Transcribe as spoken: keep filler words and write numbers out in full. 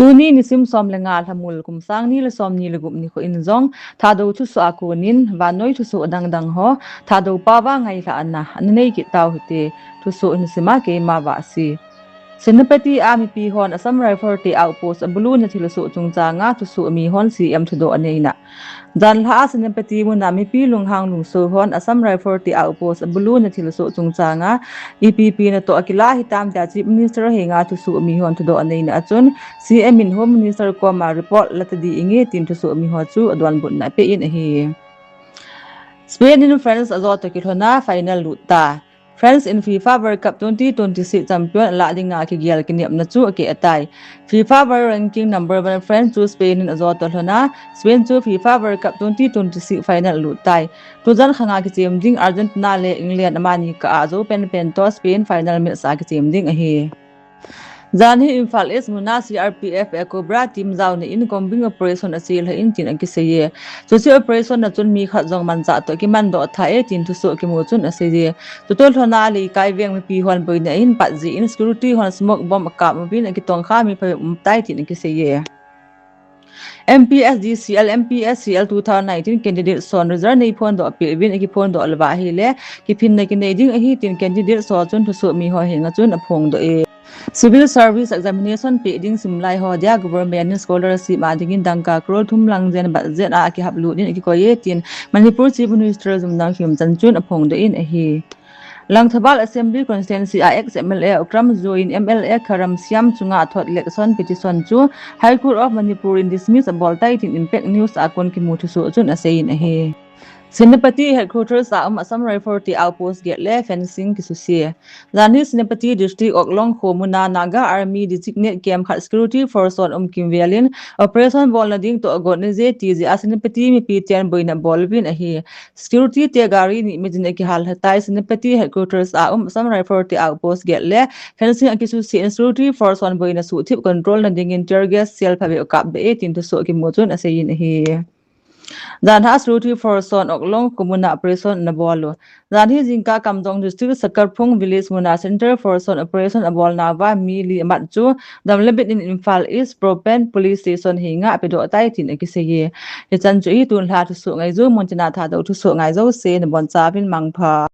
Tuni nisim som le nga lhamul kum sang ni le som ni le gup nikho in jong Thadou thusoh a konin vannoi thusoh dangdang ho Thadou paova ngailhahna ana nei kit tau hite. Thusoh hin sima keima Vahsi. Senapati a mipi hon Assam Rifle te outpost abuluna thilsoh chungchanga thusoh mi hon C M thudoh aneina. Janlhah a Senapati muna mipi lunghang lungso hon Assam Rifle te outpost abuluna thilsoh chungchanga ipi ipi natoh akilah hitam tia Chief Minister henga thusoh mi hon thudoh aneina a chun C M in Home Minister koma report latadi inge tin thusoh mi ho chu adonbutna apein ahi. Spain in France ajo toh kilhona final lut ta. France in FIFA World Cup twenty twenty-six champion alah dinga kigel kinepna chu akeh atai. FIFA World Ranking number one France chu Spain in ajo toh lhona, Spain chu FIFA World Cup twenty twenty-six final lut tai. Tujan khanga kichem ding Argentina le England amani kah a ajo penpen toh Spain final match a kichem ding ahi. Janhi Imphal East muna C R P F le Cobra team jaona in combing operation achelha in tin akiseiye. Chuche operation a chun mi khat jong manchah toh kimandoh thah e tin thusoh kimu chun aseiye. Chutoh lhona leikai veng mipi hon boina ahin pat jeh in security hon smoke bomb akap uvin akitongkha mi phabep umtai tin akiseiye. M P S D C L, M P S C L two thousand nineteen candidate hon result neiphondoh peh uvin akiphondoh louva ahile kiphinna kinei ding ahi tin candidate ho chun thusoh mi ho henga chun aphongdoh e. Civil Service Examination peh ding simlai ho dia government in scholarship a dingin dangka crore thum lang jen budget a akihaplut in akikoi e tin Manipur Chief Minister Yumnam Khemchand chun aphongdoh in ahi. Langthabal Assembly Constituency a ex M L A Okram Joy in M L A Kharam Siam chunga athot election petition chu High Court of Manipur in dismiss aboltai tin Impact News a kon kimu thusoh chun aseiyin ahi. Senapati headquarters a um Assam Rifle te outpost gate le fencing kisuse. Janhi Senapati District Oklong kho muna Naga Army designate camp khat security force hon um kimvelin operation bolna ding toh agotna jeh ti jeh a Senapati mipi ten boina abol uvin ahi. Security te gari ni mijin akihallha tai. Senapati headquarters a um Assam Rifle te outpost gate le fencing akisuse in security force hon boina suhthip control na dingin tear gas shell phabep akapbe e tin thusoh kimu chun aseiyin ahi. Janhi a security force hon Oklong kho muna operation anabol u. Janhi jingkah Kamjong District Sakarphung Village muna Central Force hon operation abolnauva mi li amat chu damle bit in Imphal East Propan Police Station henga apedoh tai tin akiseiye. Hichan chu ahi tunlha thusoh ngaiju mun tina Thadou thusoh ngai jouse nabonchauvin mangpha.